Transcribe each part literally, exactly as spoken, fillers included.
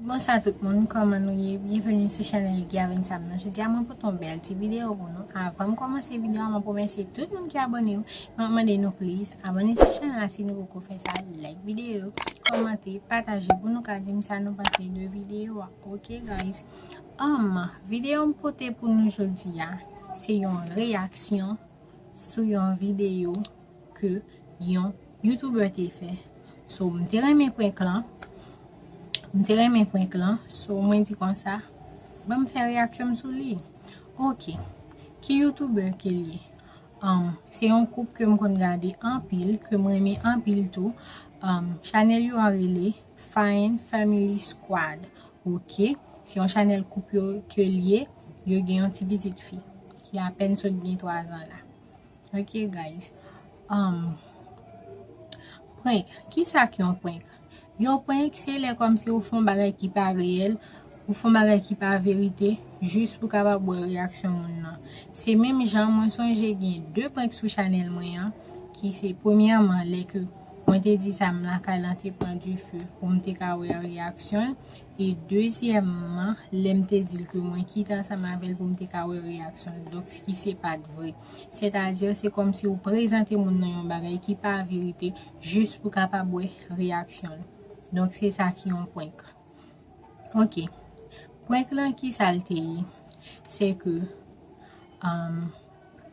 Bonswa tout moun, kòman nou ye? Byenveni sou chanèl Gia Vin Sam nan. Jodi a mwen pote yon bèl ti videyo pou nou. Avan m kòmanse videyo a, mwen remèsye tout moun ki abòne yo. Mwen mande nou please abòne sou chanèl la si nou poko fè sa, like videyo, kòmante, pataje pou nou ka di m sa nou panse de videyo a. Ok guys. Um, videyo m pote pou nou jodi a, se yon reyaksyon sou yon videyo ke yon YouTuber te fè. So, m te renmen prank lan. M te renmen prank lan. So, mwen di konsa, ban m fè reyaksyon m sou li. Ok. Ki YouTuber ke l ye? Um, se yon koup ke m konn gade anpil, ke m renmen anpil tou. Um, chanèl yo a rele Fine Family Squad. Ok. Se yon chanèl koup yo ke l ye. Yo gen yon ti pitit fi ki apèn sot gen twa zan la. Ok, guys. Um, prank. Kisa k yon prank? Yon prank, se lè kòmsi ou fè yon bagay ki pa reyèl, ou fè yon bagay ki pa verite, jis pou kapab wè reyaksyon moun nan. Se menm jan, mwen sonje gen de prank sou chanèl mwen an, ki se premyèman, lè ke mwen te di Sam lakay lan te pran dife, pou m te ka wè reyaksyon l, e dezyèmman, lè m te di l ke mwen kite ansanm avè l pou m te ka wè reyaksyon l. Donk, ki se pa t vre. Sètadi, se kòmsi ou prezante moun nan yon bagay ki pa verite, jis pou kapab wè reyaksyon l. Donk, se sa ki yon prank. Ok. Prank lan, kisa l te ye? Se ke, um,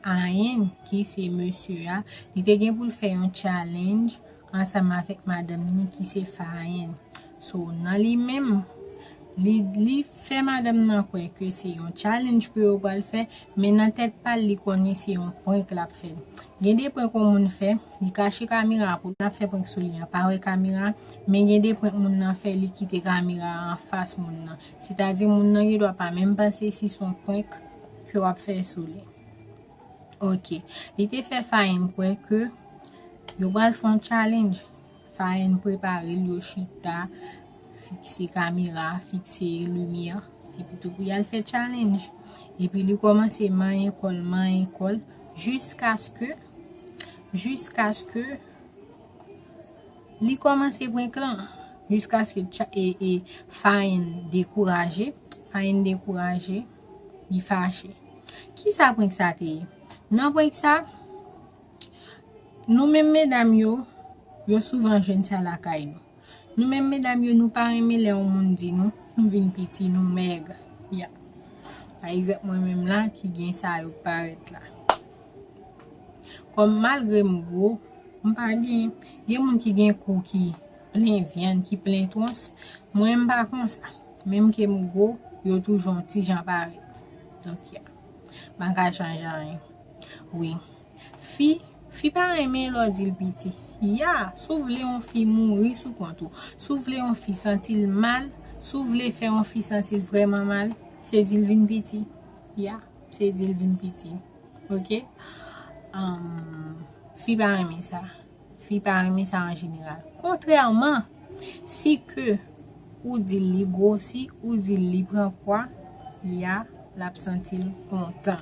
Ayen, ki se mesye a, li te gen pou l fè yon challenge ansanm avèk madanm li ki se Fayen. So, nan li menm, li, li fè madanm nan kwè ke se yon challenge ke yo pral fè, men nan tèt pa l, li konnen se yon prank l ap fè. Gen de prank yon moun fè, li kache kamera pou l ap fè prank sou li an, pa wè kamera, men gen de prank moun nan fè, li kite kamera an fas moun nan. Sètadi, moun nan gen dwa pa menm panse si se yon prank ke w ap fè sou li. Ok. Li te fè Fayen kwè ke yo pral fè yon challenge. Fayen prepare l, yo chita, fikse kamera, fikse limyè, epi tou pou y al fè challenge. Epi li kòmanse manyen kò l, manyen kò l, jiskaske, jiskaske li kòmanse prank lan, jiskaske tcha-, e, e, Fayen dekouraje, Fayen dekouraje, li fache. Kisa prank sa te ye? Nan prank sa, nou menm medam yo, yo souvan jwenn sa lakay nou. Nou menm medam yo, nou pa renmen lè yon moun di nou, nou vin piti, nou mèg. Ya. Pa egzanp, mwen menm la, ki gen sa yo k parèt la. Kòm malgre m gwo, m pa gen, gen moun ki gen kou ki plen vyann, ki plen twons, mwen m pa konsa. Menm ke m gwo, yo toujou yon ti jan parèt. Donk, ya. M pa ka chanje anyen. Wi. Fi, fi pa renmen lè w di l piti. Ya, si w vle yon fi mouri sou kont ou, si w vle yon fi santi l mal, si w vle fè yon fi santi l vrèman mal, se di l vin piti. Ya, se di l vin piti. Ok? Um, fi pa renmen sa. Fi pa renmen sa an jeneral. Kontrèman, si ke ou di l li gwosi, ou di l li pran pwa, ya, l ap santi l kontan.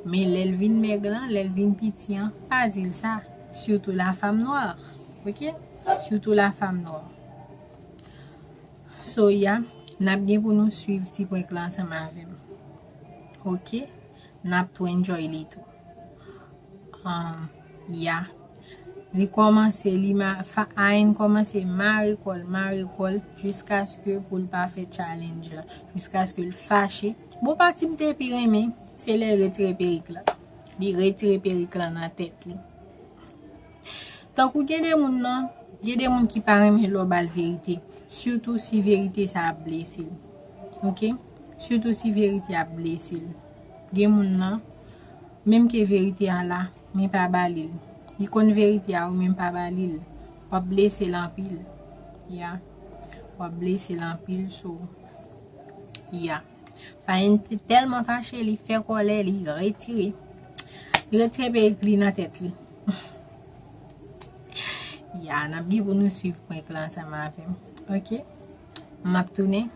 Men lè l vin mèg lan, lè l vin piti an, pa di l sa. Surtout la femme noire. Ok? Surtout la femme noire. So, ya, n ap gen pou nou swiv ti prank lan ansanm avè m. Ok? N ap tou enjoy li tou. Um, ya. Li kòmanse, li ma-, fa-, Ayen kòmanse mare kò l, mare kò l, jiskaske pou l pa fè challenge lan, jiskaske l fache. Bon, pati m te pi renmen, se lè l retire perik lan. Li retire perik lan nan tèt li. Tankou gen de moun nan, gen de moun ki pa renmen lè w ba l verite, sitou si verite sa ap blese l. Ok? Sitou si verite ap blese l. Gen moun nan, menm ke verite a la, men pa ba li l. Li konn verite a, ou menm pa ba li l. W ap blese l anpil. Ya. W ap blese l anpil, so. Ya. Fayen te tèlman fache, li fè kòlè, li retire. Li retire perik li nan tèt li. Ya, n ap gen pou nou swiv prank lan ansanm avè m. Ok? M ap tounen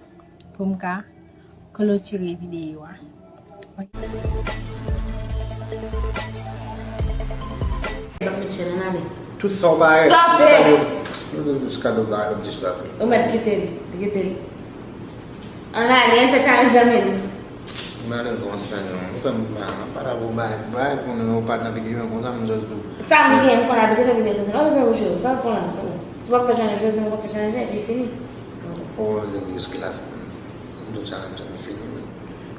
pou m ka klotire videyo a. Ok. Tout sa w parèt. Stop it! Tout kado parèt, ap distract. Ou mèt kite li, kite li. Ann ale, ann fè challenge an menm. Mwen ale, m kòmanse challenge an. Ou fè m pa, pa ta pou bay, bay, konnen ou pa t nan videyo an konsa, m jis di w. Sa m gen, m konn abitye fè videyo sa, se pa bezwen mouche, sa w konn la, se bon. Si w ap fè challenge, se w ap fè challenge, epi fini. Ou wè, m riske la, m di w challenge an fini, men.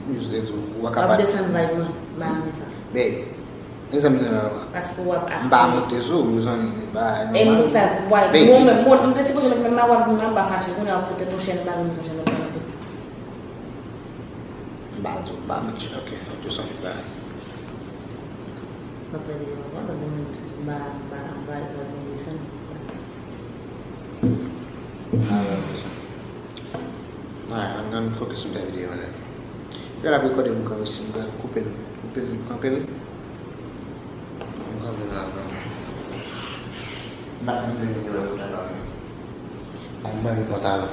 M jis te di w, ou pa ka pa. W ap desann vibe mwen, m pa renmen sa. Babe, Egzanp jeneral la. Paske w ap ap. M pa monte sou ou, zanmi, m pa. E m sa, w pa. Baby, mwen menm, mwen, m te sipoze met menm, w ap vin anba fache, kounye a w ap pote yon chèn, m pa vin fè chèn, m pa monte. M pa di w, m pa met chèn, ok, ok, sa m pa. M ap fè videyo ankò, paske mwen menm, si m pa, m pa, m pa, m pa vin desann. Ah, non, non, non. Alright, ann, ann focus sou tèt videyo an. Lè l ap rekòde m kanpe, si m ta koupe l, koupe l, kanpe l. M kanpe l la, kanpe. M pa konn lè videyo a yo ta kanpe. Ann bay pantalon.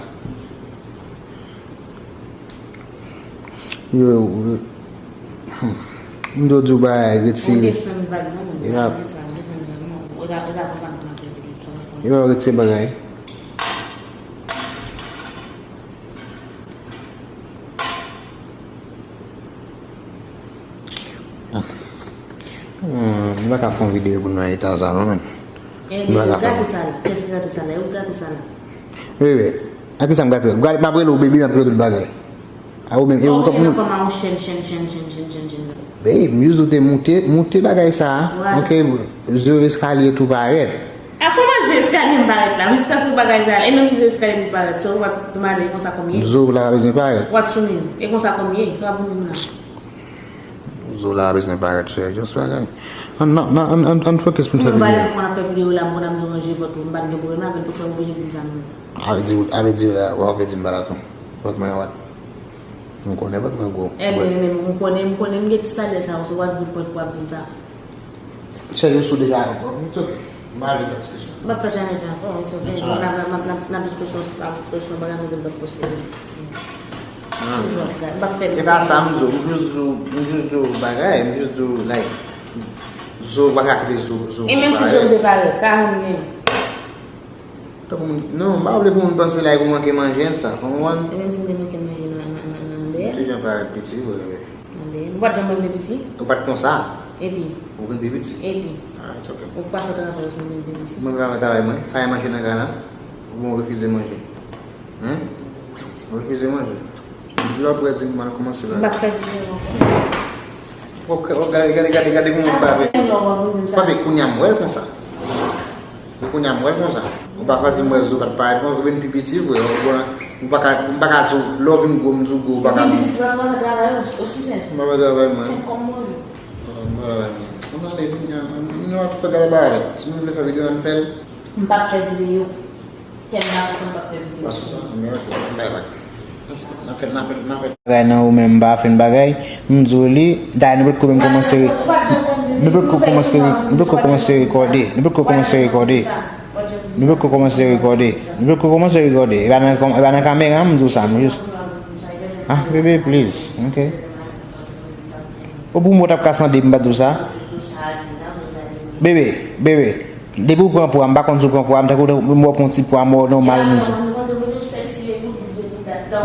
Yo, yo, hmm. M do di w bagay, retire. Ou desann vibe mwen, mwen pa renmen sa, ou desann vibe mwen. Ou ta, ou ta konsa m konn ap fè videyo, sa mwen konn. Yo, retire bagay. Hmm, m pa ka fè yon videyo pou nou nan eta sa non, menn. M pa ka fè. Gate sa la. Kiyès ki gate sa la? E ou gate sa la? Wi, wi. A kisa m gate? Gade, m ap rele w, baby, m ap rele w tout bagay. A ou menm, e ou kòman? Babe, m jis di w te moute, moute bagay sa a. Ok, zye eskalye tou parèt. A kòman zye eskalye m parèt la? Jiskaske w bagay sa a, e menm si zye eskalye m parèt, so w ap mande e konsa kòm ye? Zo la pa bezwen parèt. What you mean? E konsa kòm ye? Sa w ap vin di m la? Zo la pa bezwen parèt, cheri. Just bagay. Ann, ann, ann, ann, ann focus pou n fè videyo. Mwen pa konn ap fè videyo la, m konn ap di w ranje vant ou, m pa t gen pwoblèm avè l, poukisa w oblije di m sa menm? Avè di, avè di la, w ap vle di m pa dakò. Vant mwen an wòt. M konnen vant mwen gwo. Ebyen, men m konnen, m konnen m gen ti salè sa, w ap vin pòt pou w ap di m sa. Cheri, ou sou deja ankò. It's ok. M pa vle fè diskisyon. M ap fè challenge ankò, it's ok. N ap, n ap, n ap, n ap diskisyon, n ap diskisyon, bagay mwen vin poste. Toujou ap gade. M ap fè. E pa sa m di w, m jis di w, m jis di w bagay, m jis di w, like, zo, w pa ka kite zo, zo. E menm si zo m te parèt, sa moun gen. Tankou moun, non, m pa vle pou moun panse like ou manke manje and stuff, ou konprann? E menm si m te manke manje nan, nan, nan, nan dèyè. Ou te janm parèt piti vre, wi. Nan dèyè. Ou pa t janm wè m te piti? Ou pa t konsa. Epi? Ou vin pi piti. Epi? Ah, it's ok. Ou pa fè travay ou sanble m te piti. Mwen pa fè travay mwen, pa manje nan kay la. Ou bon refize manje. Hein? Ou refize manje. Lè w prè di m, ann kòmanse la. M pa fè videyo ankò. Ok, oh, gade, gade, gade, gade kòman w frape. Kote kounye a m wè l konsa. Kounye a m wè l konsa. Ou pa ka di m wè zo pa t parèt, mwen vin pi piti vre. Ou pa ka, m pa ka di w, lè w vin gwo, m di w gwo, ou pa ka. Vin pi piti paske w pa fè travay ou, osi byen. M pa fè travay mwen. Senk kòb bonjou. M pa travay mwen. Ann ale, vini, ann, nou ap fè gade bagay. Si nou vle fè videyo, ann fè l. M p ap fè videyo. Kè m pa kontan, m p ap fè videyo. Bagay nan ou menm, m pa fè n bagay. M di w li, dayè nou potko menm kòmanse, nou potko kòmanse, nou potko kòmanse rekòde, nou potko kòmanse rekòde, nou potko kòmanse rekòde, nou potko kòmanse rekòde. E pa nan, e pa nan kamera m di w sa, m jis. Ah, bebe, please, ok. Ou pou m t ap ka sande m pa di w sa. Bebe, bebe. Depi w pran pwa, m pa konn si w pran pwa, m tankou m wè w pran ti pwa mò nòmal, m di.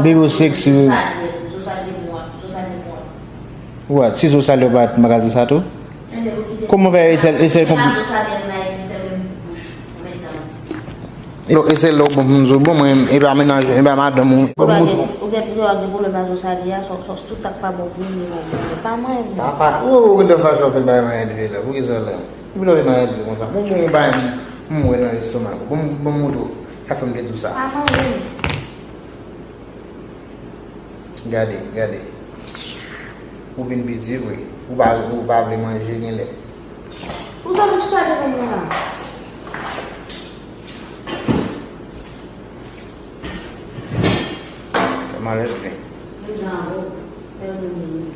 Bebe, w seksi, wi. What? Si zo salye w pa t, m pa ka di sa tou? Kòman fè e sèl, e sèl konpli. Yo, e sèl lè w bon pou m di w bon, mwen, e pa mennaj, e pa madanm ou, e pa mouton. Ou gen, ou gen pwoblèm ak zo salye a, tout sa k pa bon pou ou, li bon pou ou. Pa mwen. Pa fa, ou, ou gen fache w fè bay mwen elve la, poukisa la? Epi lè w nan elve konsa, bon, bon, bay m, m wè nan lestomak ou. Bon, bon, mouton, sa fè m te di w sa. Pa manje m. Gade, gade. Ou vin piti vre. Ou pa, ou pa vle manje genlè. Ou sot chita devan mwen la. Fè malèt vre.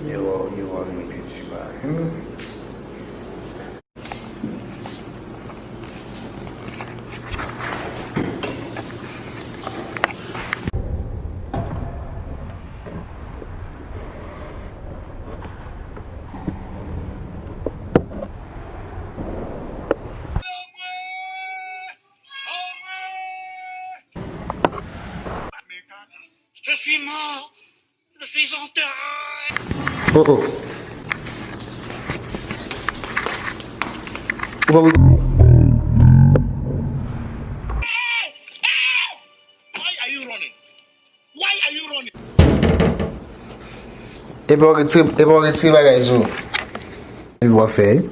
Yo, yo, yo vin piti ba. Hmm. Je suis mort. Oh, oh. Ou pa pou... Why are you running? Why are you running? Epa w retire, epa w retire bagay sou. Epi w ap fè, wi.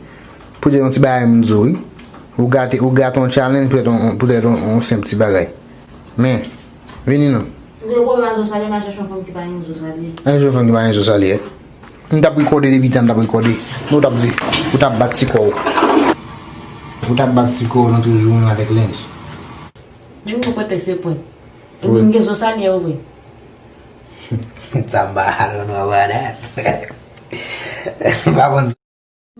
Poutèt yon ti bagay m di w, wi. Ou gate, ou gate yon challenge poutèt yon, poutèt yon, yon senp ti bagay. Men, vini non. Ou gen pwoblèm ak Zosalye, m al chèche yon fanm ki pa gen Zosalye. Al chèche yon fanm ki pa gen Zosalye. M t ap rekòde depi tan, m t ap rekòde. Men ou t ap di, ou t ap bat ti kò w. Ou t ap bat ti kò w nan toujou menm avèk Lens. Menm nou pote se pwen. Wi. Ou gen Zosalye, ou vre. Sa m pa, I don't know about that. M pa konn.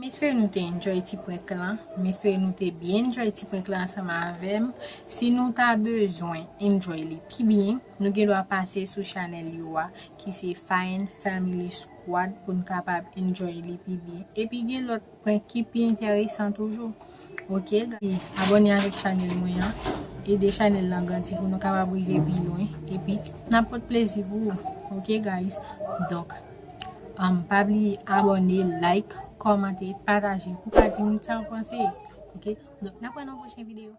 M espere nou te enjoy ti prank lan. M espere nou te byen enjoy ti prank lan ansanm avè m. Si nou ta bezwen enjoy li pi byen, nou gen dwa pase sou chanèl yo a, ki se Fine Family Squad, pou n kapab enjoy li pi byen. Epi gen lòt prank ki pi enteresan toujou. Oke, guys, abòne avèk chanèl mwen an. Ede chanèl lan grandi pou nou kapab rive pi lwen. Epi, n ap pot plezi pou ou. Oke, guys? Donk, um, pa bliye abòne, like, kòmante, pataje pou ka di moun sa w panse. Oke? Donk, n ap wè nan yon pwochen videyo.